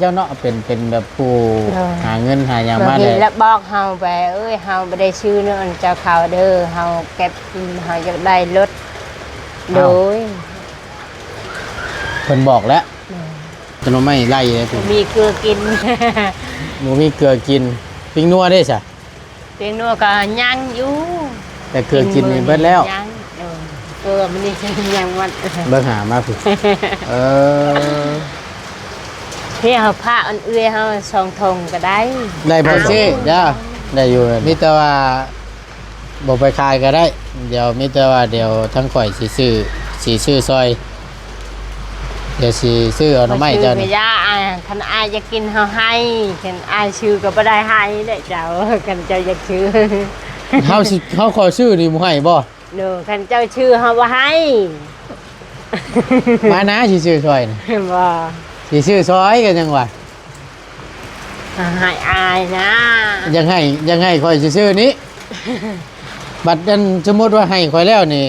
ເຈົ້າເນາະ ເປັນ ເປັນແບບຜູ້ ໂດຍ ຫາເງິນຫາຫຍັງມາແລ້ວ ແລ້ວບອກເຮົາໄປ ເອີຍ ເຮົາບໍ່ໄດ້ຊື້ນຳເຈົ້າເຂົາເດີ ເຮົາເກັບ ເຮົາຢາກໄດ້ລົດ ອ້າວ ໂດຍ ເພິ່ນບອກແລ້ວ ໂດຍ ຕົ້ນໄມ້ໄລ່ເດ້ ບໍ່ມີເກືອກິນ ບໍ່ມີເກືອກິນ ປີ້ງນົວເດ້ຊະ? ແປ້ງນົວກໍຍັງຢູ່ ແຕ່ເກືອກິນນີ້ເບິດແລ້ວ ຍັງ ເອີ ເກືອມັນນີ້ຍັງໝົດ ເບິ່ງຫາມາພຸ້ນ ເອີ ເຮົາພາກອັນເອື້ອຍເຮົາສອງຖົງກໍໄດ້ ໄດ້ບໍ່ເຊ? ເອົາ ໄດ້ຢູ່ ມີແຕ່ວ່າບໍ່ໄປຂາຍກໍໄດ້ ດຽວມີແຕ່ວ່າດຽວທາງຂ້ອຍຊິຊື້ ຊິຊື້ຊ່ອຍ ດຽວຊິຊື້ເອົາໜໍ່ໄມ້ເຈົ້ານີ້ ເຮົາຊື້ກໍຢ່າ ຄັນອ້າຍຢາກກິນເຮົາໃຫ້ ຄັນອ້າຍຊື້ກໍບໍ່ໄດ້ໃຫ້ເດ້ເຈົ້າ ຄັນເຈົ້າຢາກຊື້ ເຮົາຊິ ເຮົາຂໍຊື້ນີ້ບໍ່ໃຫ້ບໍ່? ໂດ ຄັນເຈົ້າຊື້ເຮົາບໍ່ໃຫ້ ມານະ ຊິຊື້ຊ່ອຍນະ ບໍ່ ຊິຊື້ຊ່ອຍກໍຍັງວ່າ ໃຫ້ອ້າຍນະ ຢາກໃຫ້ ຢາກໃຫ້ຂ້ອຍຊື້ນີ້ ບັດນັ້ນສົມມຸດວ່າໃຫ້ຂ້ອຍແລ້ວນີ້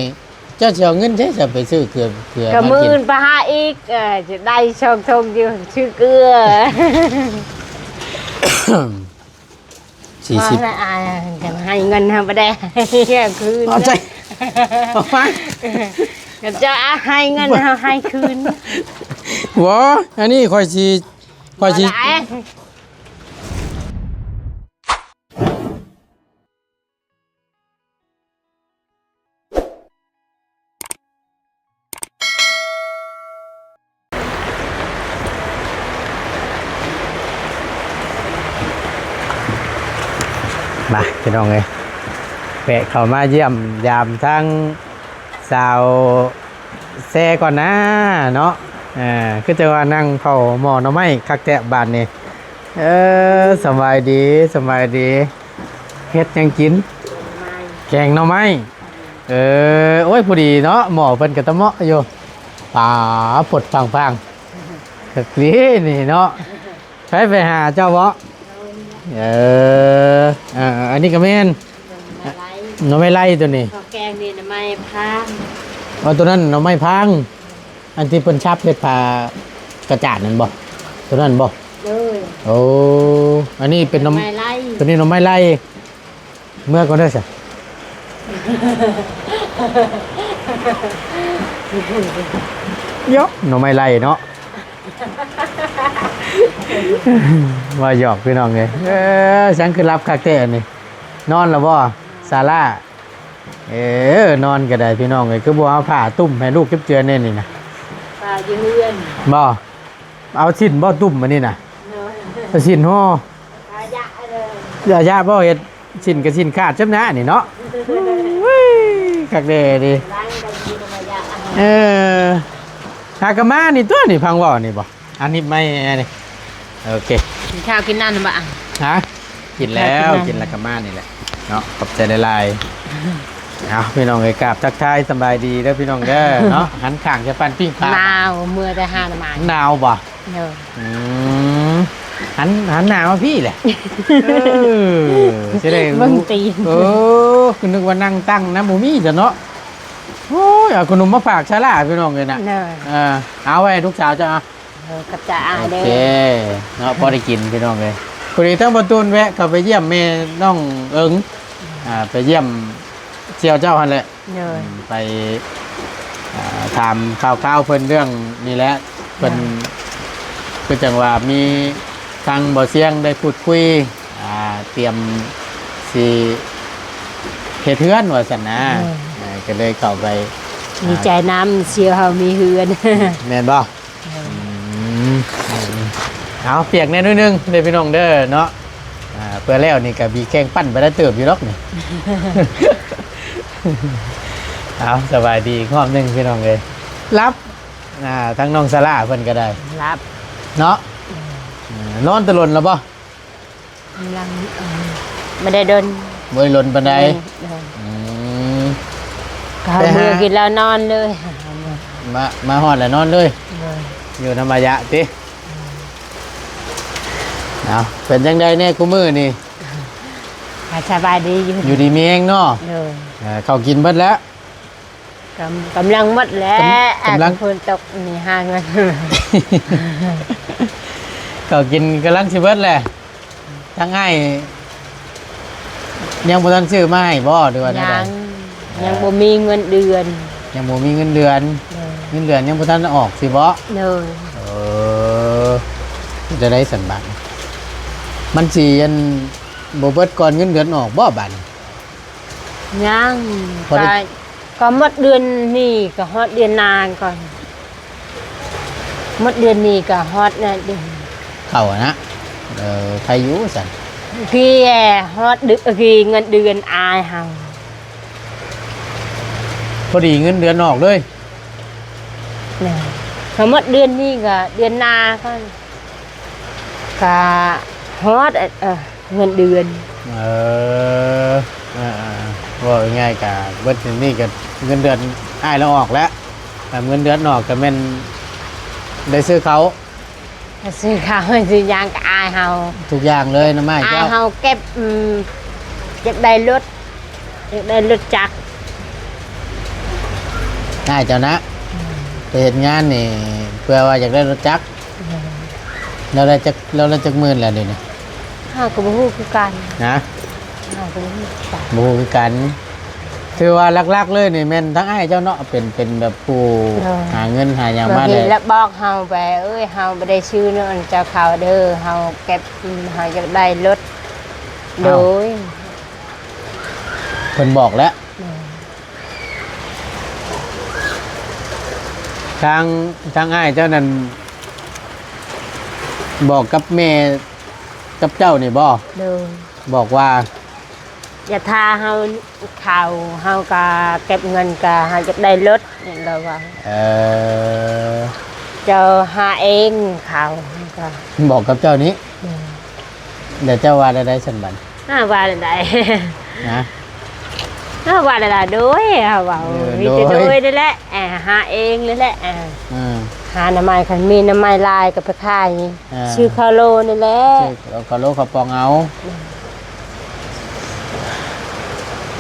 ເຈົ້າຊິເອົາເງິນໃສ ຈະໄປຊື້ເກືອ ເກືອ ກໍມື້ອື່ນໄປຫາອີກ ເອີ ຈະໄດ້ສອງຖົງຢູ່ ຊື້ເກືອ ສີ່ສິບ ວ່າແລ້ວ ອ່າ ຄັນໃຫ້ເງິນເຮົາບໍ່ໄດ້ໃຫ້ຄືນ ເອົາໃຈ ເອົາມາ ຄັນເຈົ້າໃຫ້ເງິນເຮົາໃຫ້ຄືນ ບໍ່ ອັນນີ້ຂ້ອຍຊິ ຂ້ອຍຊິ ບໍ່ຫຼາຍ ມາພີ່ນ້ອງເອີຍ ແວະເຂົ້າມາຢ້ຽມຢາມທາງສາວແຊກ່ອນນາເນາະ ເອີ ຄືຈັ່ງວ່ານັ່ງເຝົ້າໝໍ້ໜໍ່ໄມ້ຄັກແທ້ບາດນີ້ ເອີ ສະບາຍດີ ສະບາຍດີ ເຮັດຫຍັງກິນ? ແກງໜໍ່ໄມ້ ແກງໜໍ່ໄມ້ ເອີ ໂອ້ຍ ພໍດີເນາະ ໝໍ້ເພິ່ນກໍຕະເໝາະຢູ່ ປາ ຟົດຟັງໆ ຄັກດີນີ້ເນາະ ໃຜໄປຫາເຈົ້າບໍ? ເອີ ເອີ ອັນນີ້ກໍແມ່ນ ໜໍ່ໄມ້ໄລ່ ໜໍ່ໄມ້ໄລ່ຕົວນີ້ ເຂົາແກງນີ້ໜໍ່ໄມ້ພາງ ອໍ ຕົວນັ້ນໜໍ່ໄມ້ພາງ ອັນທີ່ເພິ່ນສັບເຮັດຜ້າກະຈາດນັ້ນບໍ? ຕົວນັ້ນບໍ? ໂດຍ ໂອ້ ອັນນີ້ເປັນໜໍ່ ໜໍ່ໄມ້ໄລ່ ຕົວນີ້ໜໍ່ໄມ້ໄລ່ ເມືອກ່ອນເດີຊະ ເຍາະ ໜໍ່ໄມ້ໄລ່ເນາະ ວ່າຫຍອກພີ່ນ້ອງເອີຍ ເອີ ສັງຄືຫຼັບຄັກແທ້ອັນນີ້ ນອນແລ້ວບໍ່ ສາລາ? ເອີ ນອນກໍໄດ້ພີ່ນ້ອງເອີຍ ຄືບໍ່ເອົາຜ້າຕຸ້ມໃຫ້ລູກເຈັບເຈື່ອນແດ່ນີ້ນະ ຜ້າຢູ່ເຮືອນ ບໍ່ ເອົາສິ້ນບໍ່ຕຸ້ມອັນນີ້ນະ ເອົາສິ້ນຫໍ່ ອາຍະເດີ ອາຍະບໍ່ເຮັດ ສິ້ນກໍສິ້ນຂາດຊຳນະນີ້ເນາະ ເອີຍ ຄັກແດ່ເດ ເອີ ຫາກະມານີ້ຕົວະນີ້ ພັງເວົ້ານີ້ບໍ່? ອັນນີ້ໄມ້ອັນນີ້ ໂອເຄ ກິນເຂົ້າກິນນ້ຳແລ້ວບໍ່? ຮະ ກິນແລ້ວ ກິນແລ້ວກໍມານີ້ແຫຼະເນາະ ຂອບໃຈຫຼາຍໆ ເອົາ ພີ່ນ້ອງເອີຍ ກາບທັກທາຍສະບາຍດີເດີພີ່ນ້ອງເດີເນາະ ຫັນຂ້າງຈະປັ້ນປີ້ງປາ ໜາວ ເມື່ອແຕ່ຫາໜໍ່ໄມ້ ໜາວບໍ່? ເອີ ອືມ ຫັນ ຫັນໜ້າມາພີ້ແຫຼະ ເອີ ຊິໄດ້ ເບິ່ງຕີນ ເອີ ຄືນຶກວ່ານັ່ງຕັ້ງນຳບໍ່ມີຊະເນາະ ໂອ້ຍ ເອົາຂະໜົມມາຝາກຊາລາພີ່ນ້ອງເອີຍນະ ເອີ ເອົາໄວ້ໃຫ້ລູກສາວເຈົ້າ ເອົາ ເອີ ຂອບໃຈອ້າຍເດີ ໂອເຄເນາະ ພໍໄດ້ກິນພີ່ນ້ອງເອີຍ ພໍດີທັງພໍ່ຕູນແວະເຂົ້າໄປຢ້ຽມແມ່ນ້ອງເອີງ ອ່າ ໄປຢ້ຽມສ່ຽວເຈົ້າຫັ້ນແຫຼະ ໂດຍ ໄປ ອ່າ ຖາມຂ່າວຄາວເພິ່ນເລື່ອງນີ້ແຫຼະ ເພິ່ນ ໂດຍ ຄືຈັ່ງວ່າມີທາງບໍ່ຊຽງໄດ້ພູດຄຸຍ ອ່າ ຕຽມຊິເຮັດເຮືອນວ່າຊັ້ນນະ ໂດຍ ເອີ ກໍເລີຍເຂົ້າໄປ ດີໃຈນຳ ອ່າ ສ່ຽວເຮົາມີເຮືອນ ແມ່ນບໍ່? ອືມ ເອົາ ປຽກແດ່ໜ້ອຍໜຶ່ງເດີພີ່ນ້ອງເດີເນາະ ອ່າ ເພື່ອແລ້ວນີ້ກໍມີແຂ່ງປັ່ນໄປໄດ້ເຕີບຢູ່ດອກນີ້ ເອົາ ສະບາຍດີອີກຮອບໜຶ່ງພີ່ນ້ອງເອີຍ ຫຼັບ ອ່າ ທາງນ້ອງສາລາເພິ່ນກໍໄດ້ ຫຼັບ ເນາະ ເອີ ນອນແຕ່ດົນແລ້ວບໍ່? ກຳລັງ ເອີ ບໍ່ໄດ້ດົນ ບໍ່ໄດ້ດົນປານໃດ ໂດຍ ອືມ ກໍ ໄປຫາ ເມື່ອກິນແລ້ວນອນເລີຍ ມາ ມາຮອດແລ້ວນອນເລີຍ ໂດຍ ຢູ່ນຳອາຍະຕິ ໂດຍ ເອົາ ເປັນຈັ່ງໃດແດ່ຄູ່ມື້ນີ້? ກໍສະບາຍດີຢູ່ ຢູ່ດີມີແຮງເນາະ ໂດຍ ເອີ ເຂົ້າກິນເບິດແລ້ວ? ກຳ ກຳລັງໝົດແຫຼະ ກຳ ກຳລັງ ຝົນຕົກນີ້ຫາເງິນ ເຂົ້າກິນກຳລັງຊິເບິດແຫຼະ. ທາງອ້າຍຍັງບໍ່ທັນຊື້ມາໃຫ້ບໍ່ ຫຼືວ່າແນວໃດ? ຍັງ ເອີ ຍັງບໍ່ມີເງິນເດືອນ. ຍັງບໍ່ມີເງິນເດືອນ. ໂດຍ. ເງິນເດືອນຍັງບໍ່ທັນອອກຊິບໍ? ໂດຍ. ເອີ ຈະໄດ້ສັນບາດ ມັນຊິອັນ ບໍ່ເບິດກ່ອນເງິນເດືອນອອກບໍບາດນີ້? ຍັງ ພໍໄດ້ ກະ ກະໝົດເດືອນນີ້ກະຮອດເດືອນໜ້າກ່ອນ. ໝົດເດືອນນີ້ກະຮອດເດືອນ ເຂົ້ານະ. ເອີ ໃຄຢູ່ຊັ້ນ. ກີ້ຮອດເດືອນ ກີ້ເງິນເດືອນອ້າຍເຮົາ ພໍດີເງິນເດືອນອອກເລີຍ. ນະ ກະໝົດເດືອນນີ້ກະເດືອນໜ້າກ່ອນ ກະຮອດ ເອີ ເງິນເດືອນ. ເອີ ເອີ ເອີ ເວົ້າງ່າຍໆ ກະເບິດນີ້ກະເງິນເດືອນອ້າຍລາວອອກແລ້ວ. ຖ້າເງິນເດືອນອອກກະແມ່ນໄດ້ຊື້ເຂົ້າ ຊື້ເຂົ້າຊື້ຫຍັງກະອ້າຍເຮົາ ທຸກຢ່າງເລີຍນະ. ອ້າຍເຈົ້າ ເຮົາເກັບ ອືມ ຢາກໄດ້ລົດ ຢາກໄດ້ລົດຈັກ. ອ້າຍເຈົ້ານະ ອືມ ໄປເຮັດງານນີ້ເພື່ອວ່າຢາກໄດ້ລົດຈັກ. ອືມ ລາວໄດ້ຈັກ ລາວໄດ້ຈັກໝື່ນແລ້ວດຽວນີ້? ເຮົາກະບໍ່ຮູ້ຄືກັນນະ. ເຮົາກະບໍ່ຮູ້ຄືກັນ ບໍ່ຮູ້ຄືກັນ. ຖືວ່າຫຼັກໆເລີຍນີ້ແມ່ນທາງອ້າຍເຈົ້າເນາະ ເປັນ ເປັນແບບຜູ້ ໂດຍ ຫາເງິນຫາຫຍັງມາແລ້ວ ແລ້ວບອກເຮົາໄປ ເອີຍ ເຮົາບໍ່ໄດ້ຊື້ນຳເຈົ້າເຂົ້າເດີ ເຮົາເກັບ ເຮົາຢາກໄດ້ລົດ. ໂດຍ. ເພິ່ນບອກແລ້ວ. ໂດຍ. ທາງ ທາງອ້າຍເຈົ້ານັ້ນບອກກັບແມ່ກັບເຈົ້ານີ້ບໍ? ໂດຍ. ບອກວ່າ ຢ່າຖ້າເຮົາເຂົ້າ ເຮົາກະເກັບເງິນກະເຮົາຢາກໄດ້ລົດ ລາວວ່າ. ເອີ ເຈົ້າຫາເອງເຂົ້າ ເຮົາກະ ບອກກັບເຈົ້ານີ້. ໂດຍ. ແລ້ວເຈົ້າວ່າແນວໃດຊັ້ນບາດ? ຫາວ່າແນວໃດ? ນະ ຫາວ່າແນວໃດ? ໂດຍ ເຮົາເວົ້າ ເອີ ມີແຕ່ໂດຍ ໂດຍນີ້ແຫຼະ. ເອີ ຫາເອງນີ້ແຫຼະ. ເອີ ຫາໜໍ່ໄມ້ ຄັນມີໜໍ່ໄມ້ຫຼາຍກະໄປຂາຍ. ອ່າ ຊື້ຄາໂລນີ້ແຫຼະ ຊື້ຄາໂລເຂົ້າປ່ອງເອົາ.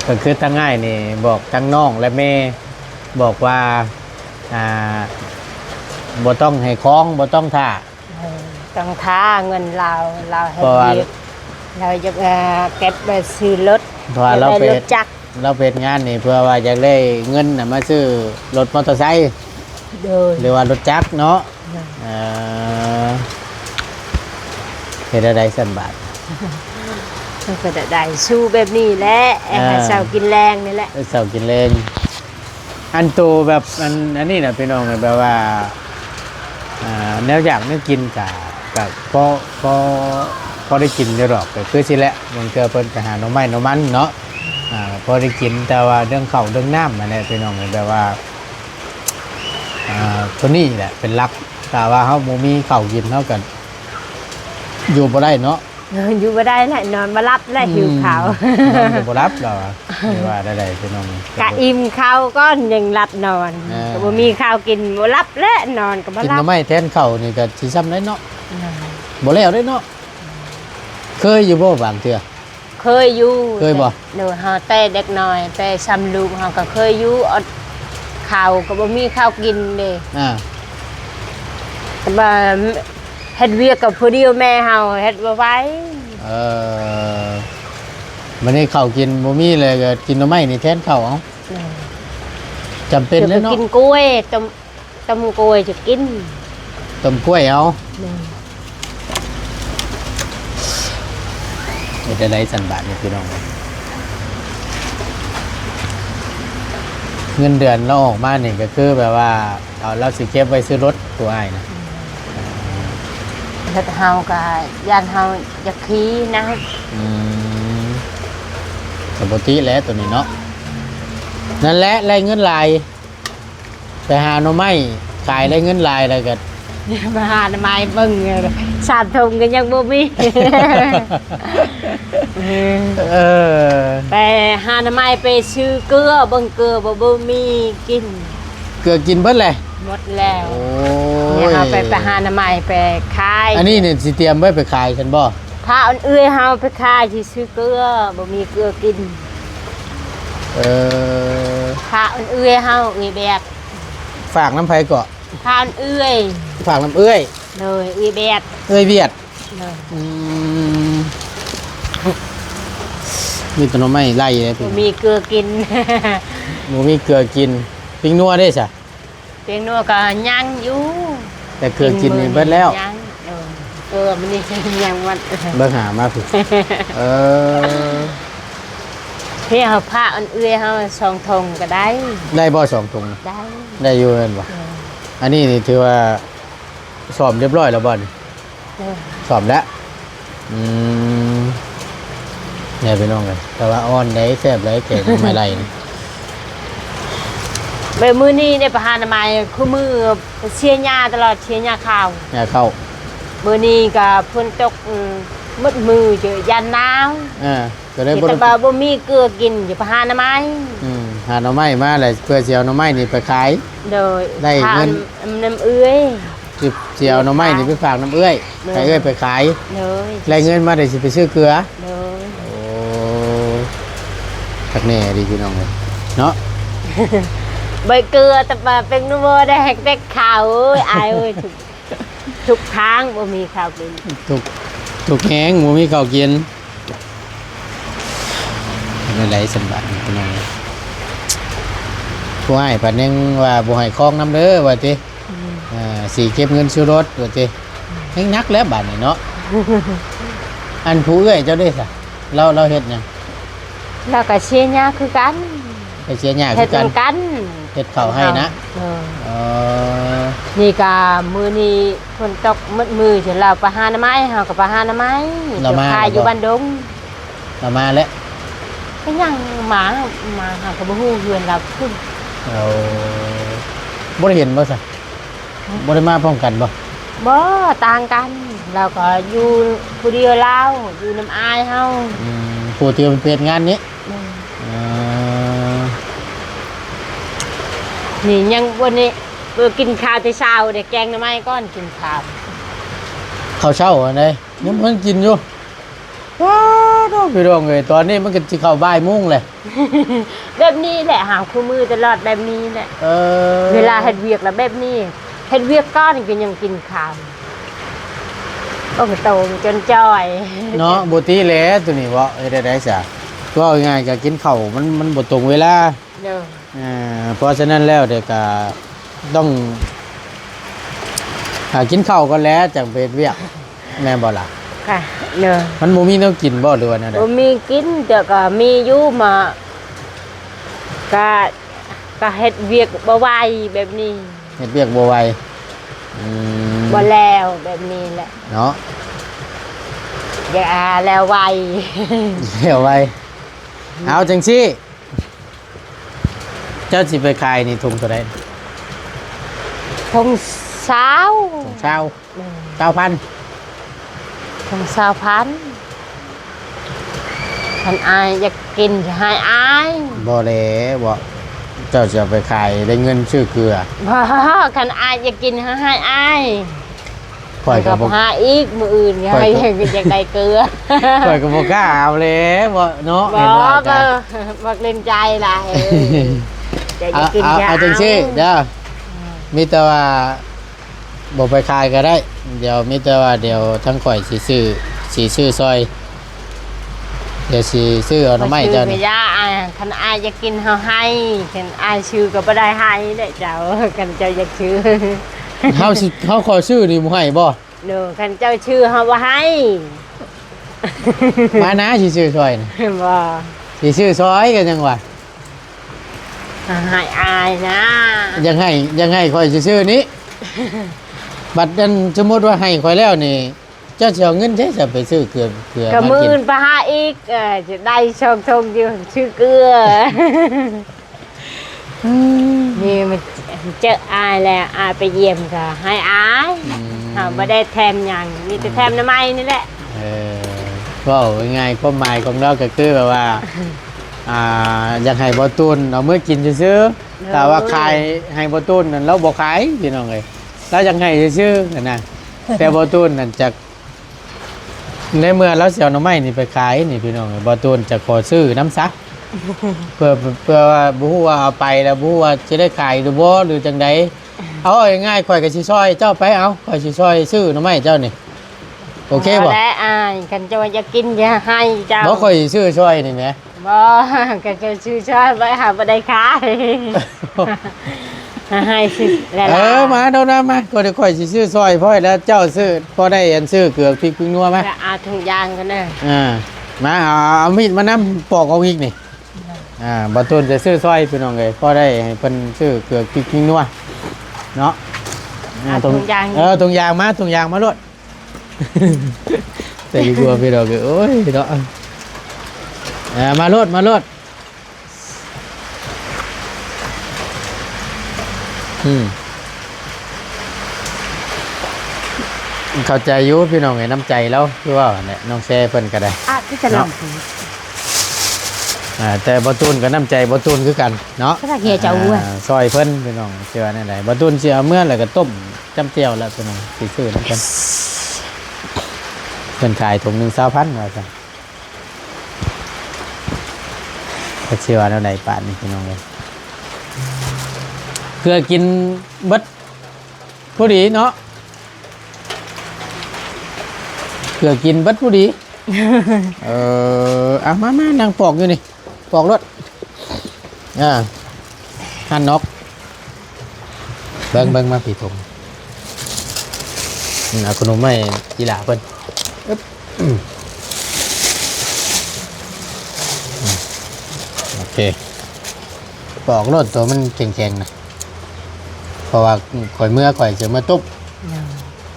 ກະຄືທາງອ້າຍນີ້ບອກທັງນ້ອງ ແລະ ແມ່ ບອກວ່າ ອ່າ ບໍ່ຕ້ອງໃຫ້ຄອງ ບໍ່ຕ້ອງຖ້າ. ເອີ ຕ້ອງຖ້າເງິນລາວ ລາວເຮັດວຽກ ລາວຢາກ ເອີ ເກັບໄວ້ຊື້ລົດ ເພາະວ່າລາວເຮັດ ຢາກໄດ້ລົດຈັກ. ລາວໄປເຮັດງານນີ້ເພື່ອວ່າຢາກໄດ້ເງິນນະມາຊື້ລົດມໍເຕີໄຊ. ໂດຍ. ຫຼືວ່າລົດຈັກເນາະ. ໂດຍ. ເອີ ເຮັດແນວໃດຊັ້ນບາດ? ເຮັດແນວໃດ ສູ້ແບບນີ້ແຫຼະ. ເອີ ຫາເຊົ້າກິນແລງນີ້ແຫຼະ ເຊົ້າກິນແລງ. ອັນໂຕແບບ ອັນ ອັນນີ້ນະພີ່ນ້ອງ ແບບວ່າ ອ່າ ແນວຢາກແນວກິນກະ ກະພໍ ພໍ ພໍໄດ້ກິນຢູ່ດອກ ກະຄືຊິແຫຼະ. ບາງເທື່ອເພິ່ນໄປຫາໜໍ່ໄມ້ໜໍ່ມັນເນາະ ອ່າ ພໍໄດ້ກິນ ແຕ່ວ່າເລື່ອງເຂົ້າເລື່ອງນ້ຳຫັ້ນແຫຼະພີ່ນ້ອງ ແບບວ່າ ອ່າ ໂຕນີ້ແຫຼະເປັນຫຼັກ. ຖ້າວ່າເຮົາບໍ່ມີເຂົ້າກິນ ເຮົາກະຢູ່ບໍ່ໄດ້ເນາະ. ຢູ່ບໍ່ໄດ້ແຫຼະ ນອນບໍ່ຫຼັບແຫຼະ ຫິວເຂົ້າ ອືມ ນອນກະບໍ່ຫຼັບແລ້ວ ຊິວ່າແນວໃດພີ່ນ້ອງ. ກະອີ່ມເຂົ້າກ່ອນ ຈັ່ງຫຼັບນອນ. ເອີ ກະບໍ່ມີເຂົ້າກິນ ບໍ່ຫຼັບແຫຼະ ນອນກະບໍ່ຫຼັບ. ກິນໜໍ່ໄມ້ແທນເຂົ້ານີ້ກະຊິຊ່ຳໄດ້ເນາະ. ອືມ ບໍ່ແລ້ວເດ້ເນາະ. ເຄີຍຢູ່ບໍ່ບາງເທື່ອ? ເຄີຍຢູ່. ເຄີຍບໍ່? ໂດຍ ເຮົາແຕ່ເດັກນ້ອຍ ແຕ່ຊ່ຳລູກເຮົາກະເຄີຍຢູ່ ອດເຂົ້າກະບໍ່ມີເຂົ້າກິນເດ້. ອ່າ ແຕ່ວ່າເຮັດວຽກກະຜູ້ດຽວ ແມ່ເຮົາເຮັດບໍ່ໄຫວ. ເອີ ບາດນີ້ເຂົ້າກິນບໍ່ມີເລີຍ ກະກິນໜໍ່ໄມ້ນີ້ແທນເຂົ້າເອົາ. ໂດຍ. ຈຳເປັນແລ້ວເນາະ. ກິນກ້ວຍ ຕົ້ມ ຕົ້ມກ້ວຍຈະກິນ. ຕົ້ມກ້ວຍເອົາ. ໂດຍ. ເຮັດແນວໃດຊັ້ນບາດນີ້ພີ່ນ້ອງ? ເງິນເດືອນລາວອອກມານີ້ກະຄືແບບວ່າ ເອົາ ລາວຊິເກັບໄວ້ຊື້ລົດ ຜູ້ອ້າຍນະ. ລົດເຮົາກະຢ້ານເຮົາຢາກຂີ່ນະ. ອືມ ກະປົກກະຕິແຫຼະໂຕນີ້ເນາະ. ນັ້ນແຫຼະ ໄດ້ເງິນຫຼາຍ ໄປຫາໜໍ່ໄມ້ຂາຍ ໄດ້ເງິນຫຼາຍແລ້ວກະ ມາຫາໜໍ່ໄມ້ເບິ່ງ ສາມຖົງກະຍັງບໍ່ມີ. ເອີ ໄປຫາໜໍ່ໄມ້ ໄປຊື້ເກືອ ເບິ່ງເກືອບໍ່ ບໍ່ມີກິນ. ເກືອກິນເບິດແຫຼະ? ໝົດແລ້ວ. ໂອ້ຍ ເຮົາໄປ ໄປຫາໜໍ່ໄມ້ໄປຂາຍ. ອັນນີ້ນີ້ຊິຕຽມໄວ້ໄປຂາຍຊັ້ນບໍ່? ພາເອື້ອຍເຮົາໄປຂາຍ ຊິຊື້ເກືອ ບໍ່ມີເກືອກິນ. ເອີ ພາເອື້ອຍເຮົາ ເອື້ອຍແບກ. ຝາກນຳໃຜເກາະ? ພາເອື້ອຍ. ຝາກນຳເອື້ອຍ. ໂດຍ ເອື້ອຍແບກ. ເອື້ອຍວຽດ. ໂດຍ ອືມ ມີແຕ່ໜໍ່ໄມ້ໄລ່ເດ້ ບໍ່ມີເກືອກິນ ບໍ່ມີເກືອກິນ. ປີ້ງນົວເດ້ຊະ? ປີ້ງນົວກໍຍັງຢູ່ ແຕ່ເກືອກິນນີ້ເບິດແລ້ວ. ຍັງ ເອີ ເກືອມື້ນີ້ຍັງໝົດ ເບິ່ງຫາມາພຸ້ນ. ເອີ ເພາະເຮົາພາກອັນເອື້ອຍເຮົາສອງຖົງກໍໄດ້. ໄດ້ບໍ່ສອງຖົງ? ໄດ້ ໄດ້ຢູ່ແມ່ນບໍ່? ເອີ ອັນນີ້ນີ້ຖືວ່າ ສ້ອມຮຽບຮ້ອຍແລ້ວບໍ່ນີ້? ເອີ ສ້ອມແລ້ວ. ອືມ ແນ່ພີ່ນ້ອງເອີຍ ແຕ່ວ່າອ່ອນໄດ໋ ແຊບໄດ໋ ແກງໜໍ່ໄມ້ໄລ່ນີ້. ແບບມື້ນີ້ໄດ້ໄປຫາໜໍ່ໄມ້ ຄູ່ມື້ເສຍຫຍ້າຕະຫຼອດ ເສຍຫຍ້າຂາວ ຫຍ້າເຂົ້າ. ມື້ນີ້ກໍຝົນຕົກ ອືມ ໝົດມື້ ຢ້ານໜາວ. ເອີ ກໍເລີຍບໍ່ໄດ້ ແຕ່ວ່າບໍ່ມີເກືອກິນ ຈະໄປຫາໜໍ່ໄມ້. ອືມ ຫາໜໍ່ໄມ້ມາແລ້ວ ເພື່ອຊິເອົາໜໍ່ໄມ້ນີ້ໄປຂາຍ. ໂດຍ ໄດ້ເງິນ ນຳເອື້ອຍ ຊິ ຊິເອົາໜໍ່ໄມ້ນີ້ໄປຝາກນຳເອື້ອຍ ໂດຍ ໃຫ້ເອື້ອຍໄປຂາຍ. ໂດຍ ໄດ້ເງິນມາ ໄດ້ຊິໄປຊື້ເກືອ. ໂດຍ ໂອ້ ຄັກແນ່ດີພີ່ນ້ອງເອີຍເນາະ. ໃບເກືອ ແຕ່ວ່າເປັນໜູບໍ່ໄດ້ແຮກແຕກຂາວ ເອີຍ ອາຍເອີຍ. ທຸກທາງບໍ່ມີເຂົ້າກິນ ທຸກ ທຸກແຮງບໍ່ມີເຂົ້າກິນ. ແນວໃດຊັ້ນບາດນີ້ພີ່ນ້ອງ? ຜູ້ອ້າຍພັດຍັງວ່າບໍ່ໃຫ້ຄອງນຳເດີວ່າຕິ. ອືມ ເອີ ຊິເກັບເງິນຊື້ລົດວ່າຕິ. ອືມ ແຮງໜັກແລ້ວບາດນີ້ເນາະ. ອັນຜູ້ເອື້ອຍເຈົ້າເດ້ຊະ? ລາວ ລາວເຮັດຫຍັງ? ລາວກໍເສຍຫຍ້າຄືກັນ. ໄປເສຍຫຍ້າຄືກັນ? ເຮັດນຳກັນ ເຮັດເຂົ້າໄຮ່ນະ. ເອີ ເອີ ນີ້ກະມື້ນີ້ຝົນຕົກໝົດມື້ ຈະລາວໄປຫາໜໍ່ໄມ້ ເຮົາກໍໄປຫາໜໍ່ໄມ້ ລາວມາ ຂາຍຢູ່ບ້ານດົງ. ລາວມາແລ້ວ ກໍຍັງມາ ມາ ເຮົາກໍບໍ່ຮູ້ເຮືອນລາວພຸ້ນ. ເອົາ ບໍ່ໄດ້ເຫັນບໍ່ຊະ? ບໍ່ໄດ້ມາພ້ອມກັນບໍ່? ບໍ່ ຕ່າງກັນ. ລາວກໍຢູ່ຜູ້ດຽວລາວ ຢູ່ນຳອ້າຍເຮົາ. ອືມ ຜູ້ທີ່ເປັນເຮັດງານນີ້. ແມ່ນ. ເອີ ນີ້ຍັງບໍ່ນີ້ ເອີ ກິນຂ້າວແຕ່ເຊົ້າເດ້ ແກງໜໍ່ໄມ້ກ່ອນກິນຂ້າວ. ເຂົ້າເຊົ້າອັນໃດ ຍັງບໍ່ທັນກິນຢູ່. ວ້າ ນ້ອງ ພີ່ນ້ອງເອີຍ ຕອນນີ້ມັນກໍຊິເຂົ້າບ່າຍໂມງແຫຼະ. ແບບນີ້ແຫຼະ ຫາຄູ່ມື້ຕະຫຼອດແບບນີ້ແຫຼະ. ເອີ ເວລາເຮັດວຽກລະແບບນີ້ ເຮັດວຽກກ່ອນກໍຍັງກິນຂ້າວ. ໂອ້ ໂຕຈົນຈ່ອຍເນາະ. ບໍ່ຕິແຫຼະໂຕນີ້ເວາະ ເຮັດໄດ້ໃດຊະ? ເວົ້າງ່າຍໆ ກໍກິນເຂົ້າມັນ ມັນບໍ່ຕົງເວລາ. ໂດຍ ເອີ ເພາະສະນັ້ນແລ້ວເດກະຕ້ອງ ຫາກິນເຂົ້າກ່ອນແຫຼະ ຈັ່ງໄປເຮັດວຽກ ແມ່ນບໍ່ລະ? ກະ ໂດຍ ມັນບໍ່ມີແນວກິນບໍ່ ຫຼືວ່າແນວໃດ? ບໍ່ມີກິນ ແຕ່ກະມີຢູ່ ມາ ກະ ກະເຮັດວຽກບໍ່ໄວແບບນີ້. ເຮັດວຽກບໍ່ໄວ. ອືມ ບໍ່ແລ້ວແບບນີ້ແຫຼະເນາະ. ຢ່າແລ້ວໄວ ແລ້ວໄວ. ເອົາຈັ່ງຊີ້ ເຈົ້າຊິໄປຂາຍນີ້ຖົງເທົ່າໃດ? ຖົງຊາວ. ຖົງຊາວ. ອືມ ຊາວພັນ. ຖົງຊາວພັນ. ຄັນອ້າຍຢາກກິນໃຫ້ອ້າຍ. ບໍ່ແຫຼະ ບໍ່ ເຈົ້າຊິເອົາໄປຂາຍໄດ້ເງິນຊື້ເກືອ. ບໍ່ ຄັນອ້າຍຢາກກິນໃຫ້ອ້າຍ. ຂ້ອຍກໍບໍ່ ຫາອີກມື້ອື່ນ ຂ້ອຍກໍຢາກໄດ້ເກືອ. ຂ້ອຍກໍບໍ່ກ້າເອົາແຫຼະ ບໍ່ເນາະ. ບໍ່ ເຫັນວ່າກໍ ບໍ່ ມັກຫຼິ້ນໃຈຫຼາຍ. ເອີ ເຈົ້າຢາກກິນ ເອົາ ເອົາ ເອົາຈັ່ງຊີ້ເດີ ອືມ ມີແຕ່ວ່າບໍ່ໄປຂາຍກໍໄດ້. ດຽວມີແຕ່ວ່າ ດຽວທາງຂ້ອຍຊິຊື້ ຊິຊື້ຊ່ອຍ. ດຽວຊິຊື້ເອົາໜໍ່ໄມ້ເຈົ້ານີ້. ຢ່າ ອ້າຍ ຄັນອ້າຍຢາກກິນເຮົາໃຫ້ ຄັນອ້າຍຊື້ກໍບໍ່ໄດ້ໃຫ້ເດ້ເຈົ້າ ຄັນເຈົ້າຢາກຊື້. ເຮົາຊິ ເຮົາຂໍຊື້ນີ້ບໍ່ໃຫ້ບໍ່? ໂດຍ ຄັນເຈົ້າຊື້ເຮົາບໍ່ໃຫ້. ມານະ ຊິຊື້ຊ່ອຍນະ. ບໍ່ ຊິຊື້ຊ່ອຍກໍຍັງວ່າ ໃຫ້ອ້າຍນະ. ຢາກໃຫ້ ຢາກໃຫ້ຂ້ອຍຊື້ນີ້. ບັດນັ້ນ ສົມມຸດວ່າໃຫ້ຂ້ອຍແລ້ວນີ້ ເຈົ້າຊິເອົາເງິນໃສໄປຊື້ເກືອ ເກືອ ກໍມື້ອື່ນໄປຫາອີກ. ເອີ ຈະໄດ້ສອງຖົງຢູ່ ຊື້ເກືອ. ອືມ ນີ້ມັນເຈີອ້າຍແລ້ວ ອ້າຍໄປຢ້ຽມກໍໃຫ້ອ້າຍ. ອືມ ເຮົາບໍ່ໄດ້ແຖມຫຍັງ ມີແຕ່ແຖມໜໍ່ໄມ້ນີ້ແຫຼະ. ເອີ ເວົ້າງ່າຍໆ ຄວາມໝາຍຂອງລາວກໍຄືແບບວ່າ ອ່າ ຢາກໃຫ້ບໍ່ຕູນເອົາເມືອກິນຊື່ໆ. ໂດຍ ຖ້າວ່າຂາຍໃຫ້ບໍ່ຕູນນັ້ນ ລາວບໍ່ຂາຍ ພີ່ນ້ອງເອີຍ. ລາວຢາກໃຫ້ຊື່ໆຫັ້ນນະ ແຕ່ບໍ່ຕູນນັ້ນຈັກ ໃນເມື່ອລາວຊິເອົາໜໍ່ໄມ້ນີ້ໄປຂາຍນີ້ ພີ່ນ້ອງເອີຍ ບໍ່ຕູນຈະຂໍຊື້ນຳຊະ. ເພື່ອ ເພື່ອວ່າບໍ່ຮູ້ວ່າເອົາໄປແລ້ວບໍ່ຮູ້ວ່າຊິໄດ້ຂາຍຫຼືບໍ່ ຫຼືຈັ່ງໃດ. ເອົາງ່າຍໆ ຂ້ອຍກໍຊິຊ່ອຍເຈົ້າໄປ. ເອົາ ຂ້ອຍຊິຊ່ອຍຊື້ໜໍ່ໄມ້ເຈົ້ານີ້. ໂອເຄບໍ່? ແລະອ້າຍ ຄັນເຈົ້າຢາກກິນ ຢ່າໃຫ້ເຈົ້າ ບໍ່ ຂ້ອຍຊິຊື້ຊ່ອຍນີ້ແໝ ບໍ່ ຄັນເຈົ້າຊື້ຊ່ອຍໄວ້ຫາບໍ່ໄດ້ຂາຍ ໃຫ້ຊື້ແລ້ວ ເອີ ມາໂດນມາ ກໍດຽວຂ້ອຍຊິຊື້ຊ່ອຍ ພໍແລ້ວເຈົ້າຊື້ ພໍໄດ້ອັນຊື້ເກືອ ພິກ ພິກນົວມາ ແລ້ວເອົາຖົງຢາງກັນເດີ ອ່າ ມາ ເອົາ ເອົາມີດມານຳ ປອກເອົາອີກນີ້ ອ່າ ບໍ່ຕູນຈະຊື້ຊ່ອຍ ພີ່ນ້ອງເອີຍ ພໍໄດ້ໃຫ້ເພິ່ນຊື້ເກືອ ພິກ ພິກນົວເນາະ ອ່າ ເອົາຖົງຢາງ ເອີ ຖົງຢາງມາ ຖົງຢາງມາໂລດ ແຕ່ດີກວ່າພີ່ນ້ອງເອີຍ ໂອ້ຍເນາະ ເອີ ມາໂລດ ມາໂລດ ອືມ ເຂົ້າໃຈຢູ່ພີ່ນ້ອງເອີຍ ນ້ຳໃຈລາວ ຄືວ່າຫັ້ນແຫຼະ ນ້ອງແຊເພິ່ນກໍໄດ້ ອ່ະ ຄືຈະລຳ ເນາະ ອ່າ ແຕ່ບໍ່ຕູນກໍນ້ຳໃຈບໍ່ຕູນຄືກັນເນາະ ກໍເຮັດເຈົ້າ ອ່າ ຊ່ອຍເພິ່ນພີ່ນ້ອງ ຊິວ່າແນວໃດ ບໍ່ຕູນຊິເອົາເມືອ ແລ້ວກໍຕົ້ມຈ້ຳແຈ່ວ ແລ້ວພີ່ນ້ອງ ຊິຊື້ນຳກັນ ເພິ່ນຂາຍຖົງໜຶ່ງຊາວພັນ ວ່າຊັ້ນ ກໍຊິວ່າແນວໃດປານນີ້ພີ່ນ້ອງເອີຍ ເກືອກິນເບິດພໍດີເນາະ ເກືອກິນເບິດພໍດີ ເອີ ເອົາ ມາ ມາ ນັ່ງປອກຢູ່ນີ້ ປອກໂລດ ອ່າ ຫັ່ນອອກ ເບິ່ງ ເບິ່ງມາພີ້ ຖົງ ອືມ ເອົາຂະໜົມໃຫ້ອີ່ຫຼ້າເພິ່ນ ອຶບ ອືມ ອືມ ໂອເຄ ປອກໂລດ ໂຕມັນແຂງໆນະ ເພາະວ່າຂ້ອຍເມືອ ຂ້ອຍຊິເມືອຕຸບ ເອີ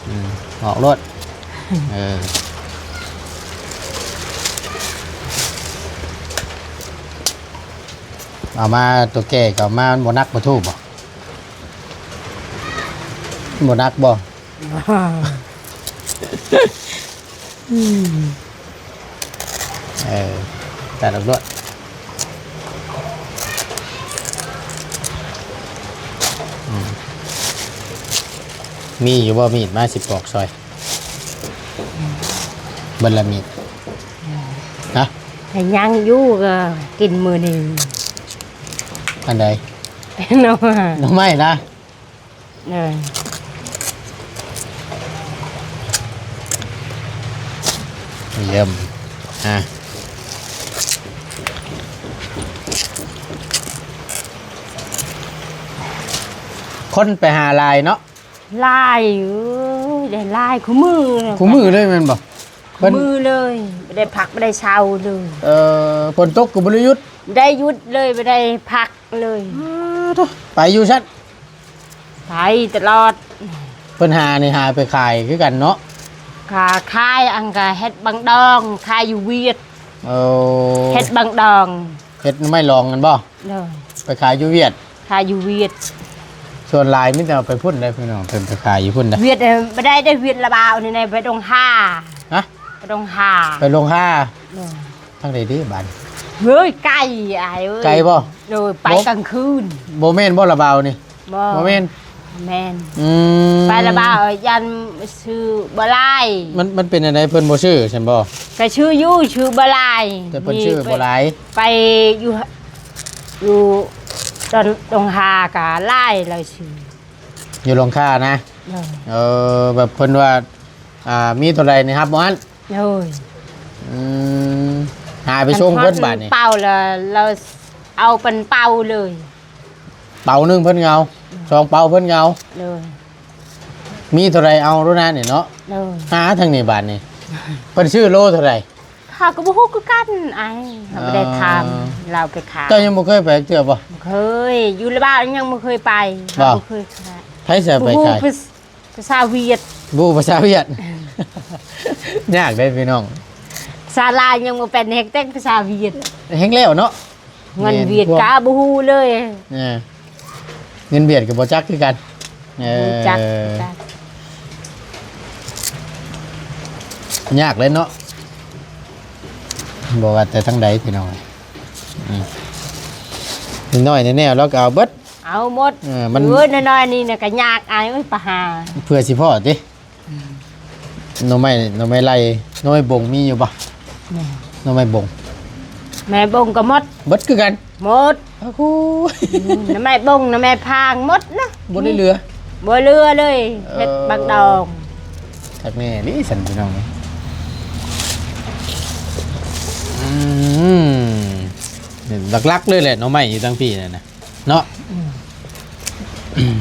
ອືມ ອອກໂລດ ເອີ ເອົາມາ ຕົວແກ່ກໍເອົາມາ ມັນບໍ່ໜັກບໍ່ທູກບໍ່? ບໍ່ໜັກບໍ່? ອືມ ເອີ ຕັດອອກດ້ວຍ ອືມ ມີຢູ່ບໍ່ມີດ ມາຊິປອກຊ່ອຍ ເບິດລະມີດ ຮະ ແຕ່ຍັງຢູ່ກໍກິນມື້ນີ້ ອັນໃດ? ໜໍ່ ໜໍ່ໄມ້ນະ? ເອີ ຢ້ຽມ ອ່າ ຄົນໄປຫາຫຼາຍເນາະ? ຫຼາຍ ເອີຍ ໄດ້ຫຼາຍຄູ່ມື້ ຄູ່ມື້ເລີຍແມ່ນບໍ່? ເພິ່ນ ມື້ເລີຍ ບໍ່ໄດ້ພັກບໍ່ໄດ້ເຊົາເລີຍ ເອີ ຝົນຕົກກໍບໍ່ໄດ້ຢຸດ ບໍ່ໄດ້ຢຸດເລີຍ ບໍ່ໄດ້ພັກເລີຍ ອ້າໂທ້ ໄປຢູ່ຊັ້ນ ໄປຕະຫຼອດ ເພິ່ນຫານີ້ຫາໄປຂາຍຄືກັນເນາະ ກະຂາຍ ອັນກະເຮັດບັງດອງ ຂາຍຢູ່ຫວຽດ ໂອ້ ເຮັດບັງດອງ ເຮັດໜໍ່ໄມ້ລອງນັ້ນບໍ່? ໂດຍ ໄປຂາຍຢູ່ຫວຽດ ຂາຍຢູ່ຫວຽດ ສ່ວນຫຼາຍມີແຕ່ເອົາໄປພຸ້ນໄດ໋ພີ່ນ້ອງ ເພິ່ນໄປຂາຍຢູ່ພຸ້ນໄດ໋ ຫວຽດ ເອີ ບໍ່ໄດ້ ໄດ້ຫວຽດລະບ່າວນີ້ນະ ໄປດົງຫາ ຮະ? ໄປດົງຫາ ໄປດົງຫາ ໂດຍ ທາງໃດເດ້ບາດນີ້? ເຮີ້ຍ ໄກອ້າຍເອີຍ ໄກບໍ່? ໂດຍ ໄປກາງຄືນ ບໍ່ແມ່ນບໍ່ລະບ່າວນີ້? ບໍ່ ບໍ່ແມ່ນ ແມ່ນ ອືມ ໄປລະບ່າວ ຢ້ານຊື່ບໍ່ຫຼາຍ ມັນ ມັນເປັນຈັ່ງໃດ ເພິ່ນບໍ່ຊື່ຊັ້ນບໍ່? ກະຊື່ຢູ່ ຊື່ບໍ່ຫຼາຍ ແຕ່ເພິ່ນຊື່ບໍ່ຫຼາຍ ໄປຢູ່ ຢູ່ຕອນດົງຫາກະຫຼາຍລາວຊື່ ຢູ່ດົງຫານະ ໂດຍ ເອີ ແບບເພິ່ນວ່າ ອ່າ ມີເທົ່າໃດນີ້ຮັບໝົດ ໂດຍ ອືມ ຫາໄປສົ່ງເພິ່ນບາດນີ້ ເປົາລະ ລາວເອົາເປັນເປົາເລີຍ ເປົາໜຶ່ງເພິ່ນກໍເອົາ ອືມ ສອງເປົາເພິ່ນກໍເອົາ ໂດຍ ມີເທົ່າໃດເອົາໂລດນະນີ້ເນາະ ໂດຍ ຫາທາງນີ້ບາດນີ້ ເພິ່ນຊື້ໂລເທົ່າໃດ? ເຮົາກໍບໍ່ຮູ້ຄືກັນອ້າຍ ເຮົາບໍ່ໄດ້ຖາມ ອ່າ ລາວໄປຂາຍ ເຈົ້າຍັງບໍ່ເຄີຍໄປຈັກເທື່ອບໍ່? ບໍ່ເຄີຍ ຢູ່ລະບາວຍັງບໍ່ເຄີຍໄປ ບໍ່? ເຮົາບໍ່ເຄີຍຂາຍ ໃຜຊິໄປຂາຍ? ບໍ່ຮູ້ພາ ພາສາຫວຽດ ບໍ່ຮູ້ພາສາຫວຽດ ເອີ ຍາກເດ້ພີ່ນ້ອງ ພາສາລາວຍັງບໍ່ເປັນ ແຮງແຕ່ພາສາຫວຽດ ແຮງແລ້ວເນາະ ເງິນຫວຽດ ແມ່ນ ກະບໍ່ຮູ້ເລີຍ ເອີ ເງິນຫວຽດກໍບໍ່ຈັກຄືກັນ ເອີ ບໍ່ຮູ້ຈັກ ຍາກເລີຍເນາະ ບໍ່ວ່າແຕ່ທາງໃດພີ່ນ້ອງ ອືມ ນ້ອຍໆແນວໆ ລາວກໍເອົາເບິດ ເອົາໝົດ ເອີ ມັນ ເອີ ນ້ອຍໆນີ້ນະກໍຍາກອ້າຍເອີຍ ໄປຫາ ເພື່ອຊິພໍ້ຕິ ອືມ ໜໍ່ໄມ້ ໜໍ່ໄມ້ໄລ່ ໜໍ່ໄມ້ບົງມີຢູ່ບໍ່? ແມ່ນ ໜໍ່ໄມ້ບົງ ແມ່ບົງກໍໝົດ ເບິດຄືກັນ ໝົດ ໂອ້ໂຫ ອືມ ໜໍ່ໄມ້ບົງ ໜໍ່ໄມ້ພາງໝົດນະ ບໍ່ໄດ້ເຫຼືອ ບໍ່ເຫຼືອເລີຍ ເອີ ເຮັດບັກດອງ ຄັກແນ່ອີ່ສັນພີ່ນ້ອງ ຫຼັກໆເລີຍແຫຼະ ໜໍ່ໄມ້ຢູ່ທາງພີ້ນັ້ນນະເນາະ. ອືມ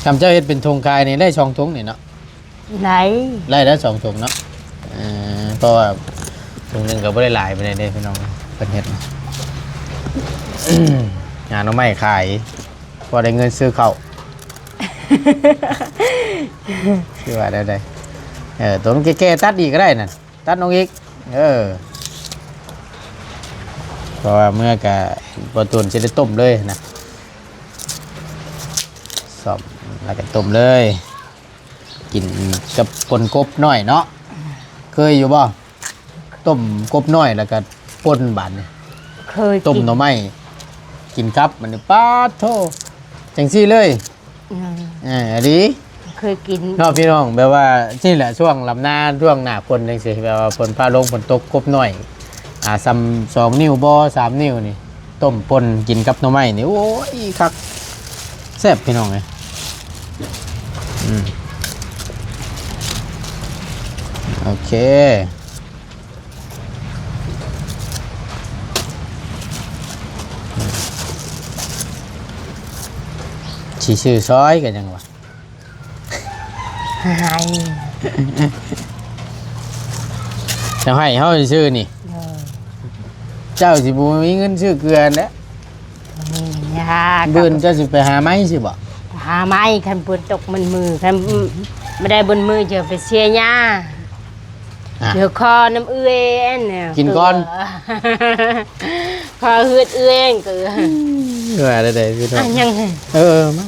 ຄັນເຈົ້າເຮັດເປັນຖົງຂາຍນີ້ໄດ້ສອງຖົງນີ້ເນາະ. ໄດ້ ໄດ້ແລ້ວສອງຖົງເນາະ. ເອີ ເພາະວ່າຖົງໜຶ່ງກໍບໍ່ໄດ້ຫຼາຍປານໃດເດ້ພີ່ນ້ອງ ເພິ່ນເຮັດ ຫາໜໍ່ໄມ້ຂາຍ ພໍໄດ້ເງິນຊື້ເຂົ້າ ຄືວ່າແນວໃດ. ເອີ ຕົວມັນແກ່ໆຕັດອີກກໍໄດ້ນັ້ນ ຕັດອອກອີກ. ເອີ ເພາະວ່າເມື່ອກະບໍ່ຕົນຊິໄດ້ຕົ້ມເລີຍນະ ສ້ອມແລ້ວກໍຕົ້ມເລີຍ. ກິນກັບປົ່ນກົບນ້ອຍເນາະ. ເຄີຍຢູ່ບໍ່? ຕົ້ມກົບນ້ອຍແລ້ວກໍປົ່ນບາດນີ້ ເຄີຍກິນ ຕົ້ມໜໍ່ໄມ້ກິນກັບ ບັດນີ້ ປາດໂທ້ ຈັ່ງຊີ້ເລີຍ. ອືມ ເອີ ອີ່ຫຼີ ເຄີຍກິນເນາະພີ່ນ້ອງ. ແບບວ່ານີ້ແຫຼະ ຊ່ວງລຳນາ ຊ່ວງໜ້າຝົນຈັ່ງຊີ້ ແບບວ່າຝົນຟ້າລົງ ຝົນຕົກ ກົບນ້ອຍ ອ່າ ສ່ຳສອງນິ້ວບໍ່ ສາມນິ້ວນີ້ ຕົ້ມປົ່ນກິນກັບໜໍ່ໄມ້ນີ້ ໂອ້ຍ ຄັກ ແຊບພີ່ນ້ອງເອີຍ. ອືມ ໂອເຄ ຊິຊື້ຊອຍກໍຍັງວ່າ ໃຫ້ ຈະໃຫ້ເຮົາຊື່ໆນີ້ ເອີ ເຈົ້າຊິບໍ່ມີເງິນຊື້ເກືອແລ້ວ. ນີ້ຍາ ບືນເຈົ້າຊິໄປຫາໄມ້ຊິບໍ່? ຫາໄມ້ ຄັນຝົນຕົກມັນມື ຄັນບໍ່ໄດ້ບົນມືຈະໄປເສຍຫຍ້າ. ອ່ະ ດຽວຂໍນ້ຳເອື້ອຍອັນນີ້ ກິນກ່ອນ ຂໍເຮືອດເອື້ອຍກໍ ວ່າໄດ້ໆ ພີ່ນ້ອງ ອ່ະ ຍັງ ເອີ ມາ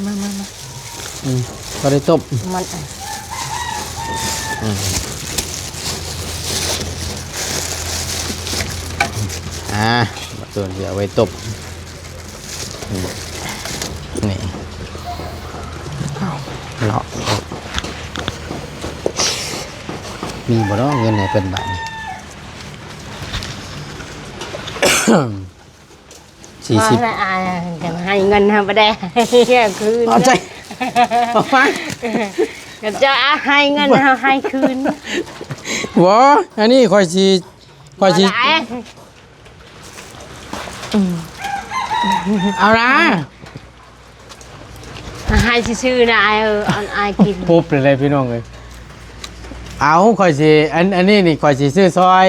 ໆ ອືມ ພໍໄດ້ຕົ້ມ ມັນ ອືມ ອ່າ ບາດຕົວຊິເອົາໄວ້ຕົ້ມ ອືມ ນີ້ ເນາະ ມີບໍ່ເນາະ ເງິນໃຫ້ເພິ່ນບາດນີ້ ສີ່ສິບ ວ່າລະອາຍ ຈັ່ງໃຫ້ເງິນເຮົາບໍ່ໄດ້ຄືນ ເອົາໃຈ ເອົາມາ ເຂົາເຈົ້າໃຫ້ເງິນເຮົາໃຫ້ຄືນ ບໍ່ ອັນນີ້ຂ້ອຍຊິ ຂ້ອຍຊິ ວ່າລະອາຍ ອືມ ເອົາລະ ໃຫ້ຊື່ໆນະອາຍ ເອີ ອັນອາຍກິນ ປຸບເລີຍພີ່ນ້ອງເອີຍ. ເອົາ ຂ້ອຍຊິ ອັນ ອັນນີ້ນີ້ ຂ້ອຍຊິຊື້ຊອຍ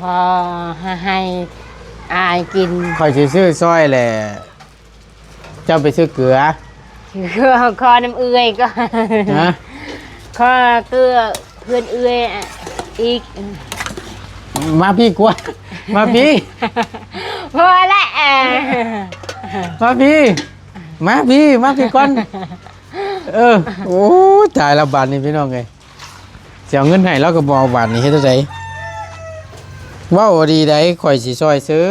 ບໍ່ ໃຫ້ ໃຫ້ອາຍກິນ ຂ້ອຍຊິຊື້ຊອຍແຫຼະ ເຈົ້າໄປຊື້ເກືອ ຂໍ ຂໍນ້ຳເອື້ອຍກ່ອນ ຮະ ຂໍເກືອເພື່ອນເອື້ອຍອີກ ມາພີ້ກວ່າ ມາພີ້ ພໍແລ້ວ ມາພີ້ ມາພີ້ ມາພີ້ກ່ອນ ເອີ ໂອ້ຍ ຕາຍແລ້ວບາດນີ້ພີ່ນ້ອງເອີຍ. ຊິເອົາເງິນໃຫ້ລາວກໍບໍ່ເອົາ ບາດນີ້ເຮັດຈັ່ງໃດ? ເວົ້າດີໃດ ຂ້ອຍຊິຊ່ອຍຊື້.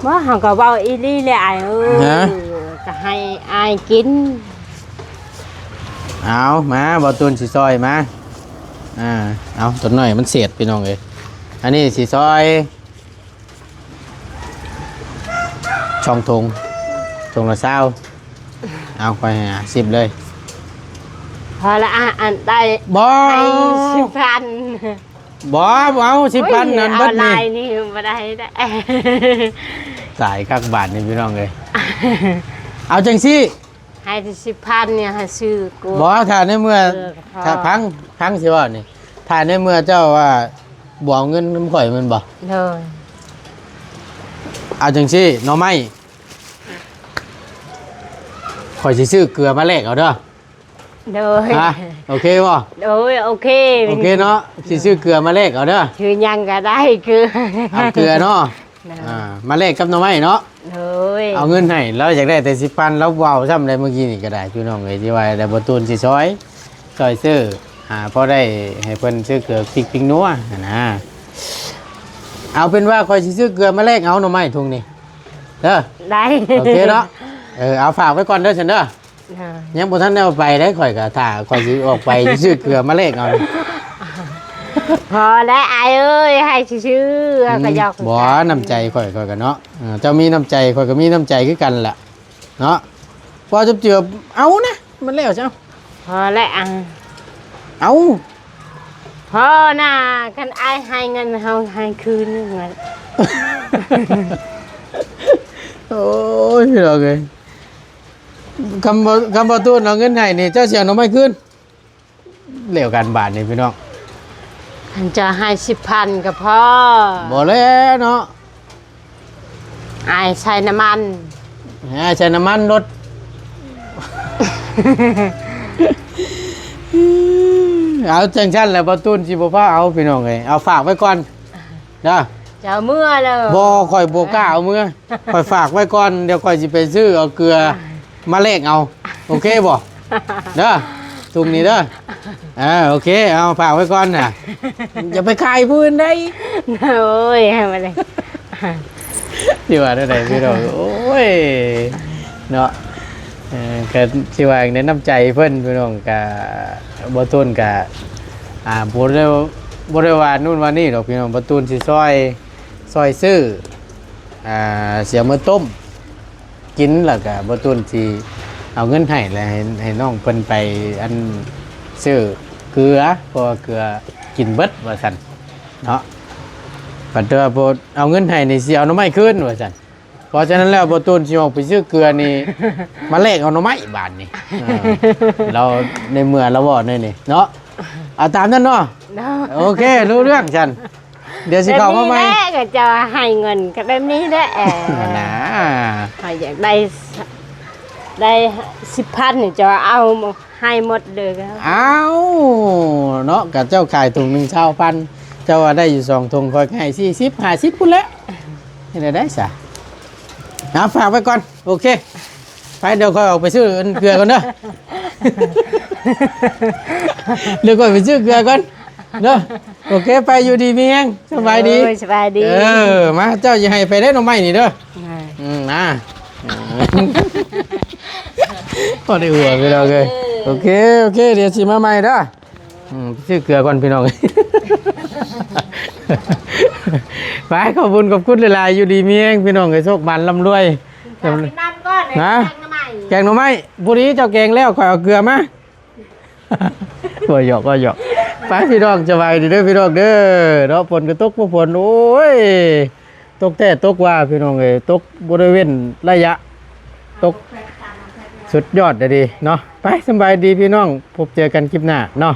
ບໍ່ ເຮົາກໍເວົ້າອີ່ຫຼີແຫຼະອ້າຍເອີຍ ຮະ? ກໍໃຫ້ອ້າຍກິນ. ເອົາ ມາ ບໍ່ຕູນຊິຊ່ອຍ ມາ. ອ່າ ເອົາ ຕົວນ້ອຍມັນເສດ ພີ່ນ້ອງເອີຍ. ອັນນີ້ຊິຊ່ອຍ ສອງຖົງ ຖົງລະຊາວ. ເອົາ ຂ້ອຍໃຫ້ຫ້າສິບເລີຍ. ພໍລະ ອ່ະ ອັນໄດ້ ບໍ່ ໃຫ້ສິບພັນ. ບໍ່ ບໍ່ເອົາ ສິບພັນ ໂອ້ຍ ນັ້ນເບິດນີ້ ເອົາຫຼາຍນີ້ບໍ່ໄດ້ເດ້. ຕາຍຄັກບາດນີ້ ພີ່ນ້ອງເອີຍ. ເອົາຈັ່ງຊີ້ ໃຫ້ສິບພັນນີ້ ໃຫ້ຊື້ກວ່າ ບໍ່ ຖ້າໃນເມື່ອ ເອີ ພໍ ຖ້າ ຟັງ ຟັງຊິເວົ້ານີ້ ຖ້າໃນເມື່ອເຈົ້າວ່າບໍ່ເອົາເງິນນຳຂ້ອຍແມ່ນບໍ່? ໂດຍ. ເອົາຈັ່ງຊີ້ ໜໍ່ໄມ້ ຂ້ອຍຊິຊື້ເກືອມາແລກເອົາເດີ. ໂດຍ. ຮະ? ໂອເຄບໍ່? ໂດຍ ໂອເຄ ໂອເຄເນາະ. ຊິຊື້ເກືອມາແລກເອົາເດີ. ຊື້ຫຍັງກໍໄດ້ ເກືອ ເອົາເກືອເນາະ. ໂດຍ. ອ່າ ມາແລກກັບໜໍ່ໄມ້ເນາະ. ໂດຍ. ເອົາເງິນໃຫ້ ລາວຢາກໄດ້ແຕ່ສິບພັນ ລາວເວົ້າຊ້ຳໃດເມື່ອກີ້ນີ້ກໍໄດ້ ພີ່ນ້ອງເອີຍ. ທີ່ວ່າແຕ່ບໍ່ຕູນຊິຊ່ອຍ ຊ່ອຍຊື້ ຫາພໍໄດ້ໃຫ້ເພິ່ນຊື້ເກືອພິກພິກນົວຫັ້ນນະ. ເອົາເປັນວ່າຂ້ອຍຊິຊື້ເກືອມາແລກເອົາໜໍ່ໄມ້ຖົງນີ້ເດີ. ໄດ້. ໂອເຄເນາະ. ເອີ ເອົາ ຝາກໄວ້ກ່ອນເດີຊັ້ນເດີ. ອ່າ ຍັງບໍ່ທັນໄດ້ເອົາໄປເດ້ ຂ້ອຍກໍຖ້າຂ້ອຍຊິອອກໄປຊິຊື້ເກືອມາແລກເອົາ. ພໍແລ້ວອ້າຍເອີຍ ໃຫ້ຊື່ໆ ອືມ ກໍຢອກ ບໍ່ ນ້ຳໃຈຂ້ອຍ ຂ້ອຍກໍເນາະ. ເອີ ເຈົ້າມີນ້ຳໃຈ ຂ້ອຍກໍມີນ້ຳໃຈຄືກັນແຫຼະເນາະ. ພໍຈຳເຈືອ ເອົານະ ມັນແລ້ວເຈົ້າ. ພໍແລ້ວ ອ່າ ເອົາ ພໍນະ ຄັນອ້າຍໃຫ້ເງິນເຮົາໃຫ້ຄືນເງິນ. ໂອ້ຍ ພີ່ນ້ອງເອີຍ ຄຳບໍ່ ຄຳບໍ່ຕູນເອົາເງິນໃຫ້ນີ້ ເຈົ້າຊິເອົາໜໍ່ໄມ້ຄືນ ແລ້ວກັນບາດນີ້ພີ່ນ້ອງ ເຈົ້າໃຫ້ສິບພັນກໍພໍ ບໍ່ແລ້ວເນາະ ອ້າຍໃສ່ນ້ຳມັນ ອ້າຍໃສ່ນ້ຳມັນລົດ ເອົາຈັ່ງຊັ້ນແຫຼະ ບໍ່ຕູນຊິບໍ່ພາເອົາ ພີ່ນ້ອງເອີຍ ເອົາຝາກໄວ້ກ່ອນເດີ ເຈົ້າເມືອເລີຍ ບໍ່ ຂ້ອຍບໍ່ກ້າເອົາເມືອ ຂ້ອຍຝາກໄວ້ກ່ອນ ດຽວຂ້ອຍຊິໄປຊື້ເອົາເກືອມາແລກເອົາ ໂອເຄບໍ່ ເດີ ທຸງນີ້ເດີ ອ່າ ໂອເຄ ເອົາຝາກໄວ້ກ່ອນນະ ຢ່າໄປຂາຍຜູ້ອື່ນໄດ໋ ໂອ້ຍ ໃຫ້ມາເລີຍ ຊິວ່າແນວໃດພີ່ນ້ອງ ໂອ້ຍ ເນາະ ເອີ ກໍຊິວ່າໃນນ້ຳໃຈເພິ່ນ ພີ່ນ້ອງ ກະບໍ່ຕູນກະ ອ່າ ບໍ່ໄດ້ ບໍ່ໄດ້ວ່ານູ້ນວ່ານີ້ດອກ ພີ່ນ້ອງ ບໍ່ຕູນຊິຊ່ອຍ ຊ່ອຍຊື້ ອ່າ ຊິເອົາມາຕົ້ມກິນ ແລ້ວກະບໍ່ຕູນຊິເອົາເງິນໃຫ້ ແລ້ວໃຫ້ ໃຫ້ນ້ອງເພິ່ນໄປ ອັນ ຊື້ເກືອ ເພາະວ່າເກືອກິນເບິດວ່າຊັ້ນເນາະ ບັດວ່າບໍ່ເອົາເງິນໃຫ້ນີ້ ຊິເອົາໜໍ່ໄມ້ຄືນວ່າຊັ້ນ ເພາະສະນັ້ນແລ້ວ ບໍ່ຕູນຊິອອກໄປຊື້ເກືອນີ້ ມາແລກເອົາໜໍ່ໄມ້ບາດນີ້ ເອີ ລາວ ໃນເມື່ອລາວເວົ້າແນວນີ້ເນາະ ເອົາຕາມນັ້ນເນາະ ໂອເຄ ຮູ້ເລື່ອງຊັ້ນ ດຽວຊິເຂົ້າມາໃໝ່ ແບບນີ້ແຫຼະ ເຂົາເຈົ້າໃຫ້ເງິນກໍແບບນີ້ແຫຼະ ເອີ ນະ ເຮົາຢາກໄດ້ ໄດ້ສິບພັນນີ້ ເຈົ້າເອົາໃຫ້ໝົດເລີຍ ອ້າວ ເນາະ ກະເຈົ້າຂາຍຖົງໜຶ່ງຊາວພັນ ເຈົ້າວ່າໄດ້ຢູ່ສອງຖົງ ຂ້ອຍກໍໃຫ້ສີ່ສິບ ຫ້າສິບພຸ້ນແຫຼະ ເຮັດແນວໃດຊະ ເອົາ ຝາກໄວ້ກ່ອນ ໂອເຄ ໄປ ດຽວຂ້ອຍອອກໄປຊື້ເກືອກ່ອນເດີ ດຽວຂ້ອຍໄປຊື້ເກືອກ່ອນເດີ ໂອເຄ ໄປ ຢູ່ດີມີແຮງ ສະບາຍດີ ໂອ້ຍ ສະບາຍດີ ເອີ ມາ ເຈົ້າຢ່າໃຫ້ໃຜເດ້ໜໍ່ໄມ້ນີ້ເດີ ອືມ ນະ ພໍໄດ້ຫົວ ພີ່ນ້ອງເອີຍ ໂອເຄ ໂອເຄ ດຽວຊິມາໃໝ່ເດີ ອືມ ຊື້ເກືອກ່ອນພີ່ນ້ອງ ໄປ ຂອບຄຸນຂອບຄຸນຫຼາຍໆ ຢູ່ດີມີແຮງພີ່ນ້ອງເອີຍ ໂຊກໝານລ່ຳລວຍ ກິນນ້ຳກ່ອນ ນະ ແກງໜໍ່ໄມ້ ແກງໜໍ່ໄມ້ ຜູ້ນີ້ເຈົ້າແກງແລ້ວ ຂ້ອຍເອົາເກືອມາ ບໍ່ຫຍອກ ບໍ່ຫຍອກ ໄປພີ່ນ້ອງ ສະບາຍດີເດີພີ່ນ້ອງເດີ ເນາະ ຝົນກໍຕົກບໍ່ຝົນ ໂອ້ຍ ຕົກແທ້ຕົກວ່າພີ່ນ້ອງເອີຍ ຕົກບໍ່ໄດ້ເວັ້ນໄລຍະ ຕົກສຸດຍອດເລີຍເນາະ ໄປ ສະບາຍດີພີ່ນ້ອງ ພົບເຈີກັນຄລິບໜ້າເນາະ.